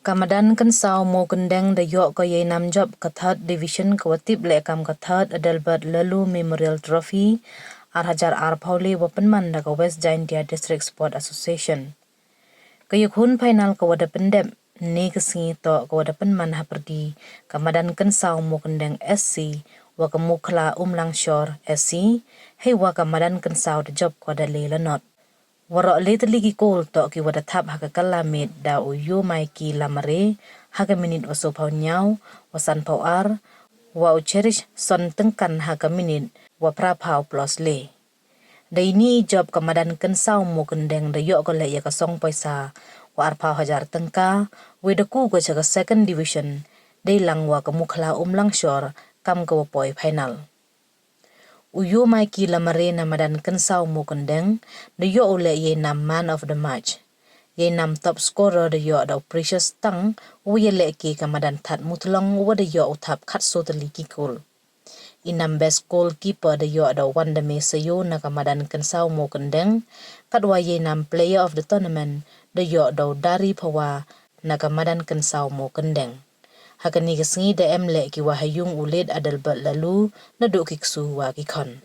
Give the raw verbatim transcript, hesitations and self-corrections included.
Ka madan Kynsaw Mookyndeng da yoh ko yei nam jop ka Third Division ka wa tip leh kam ka Third Adelbert Laloo Memorial Trophy ar hajar arphaw le wa pynman da ka West Jaintia District Sport Association. Ka yakhun final ka wa da pyndep ne ka sngi toh ka wa da pynman hapyrdi ka madan Kynsaw Mookyndeng S C wa ka Mukhla Umlangshor S C, hei wa ka madan Kynsaw da jop ko da le la not. Waroh le tylli ki kol toh ki wa da thap ha ka kylla miet da u Yomaiki Lamare ha ka minit wa soophaw ynñiaw, wa sanphaw ar, wa u Cherish Son Tyngkan ha ka minit wa phraphaw plus le. Da ini i jop ka madan Kynsaw Mookyndeng da yoh ko leh ya ka song poisa wa arphaw hajar tyngka, wei da ku ko cha ka Second Division, dei lang wa ka Mukhla Umlangshor kam ka wa poi final. U Yomaiki Lamare na madan Kynsaw Mookyndeng da yoh u leh yei nam Man of the Match. Yei nam Top Scorer da yoh da u Precious Tang, u wa ya leh ki ka madan Thadmuthlong, u wa da yoh u thap khatsoo tylli ki kol. I nam Best Goalkeeper da yoh da u Wandame Sayo na ka madan Kynsaw Mookyndeng, katwa yei nam Player of the Tournament da yoh da u Dari Phawa na ka madan Kynsaw Mookyndeng. Ha kani ka sngi da em leh ki wa ha yung u late Adelbert Laloo, naduh ki ksu wa ki khon.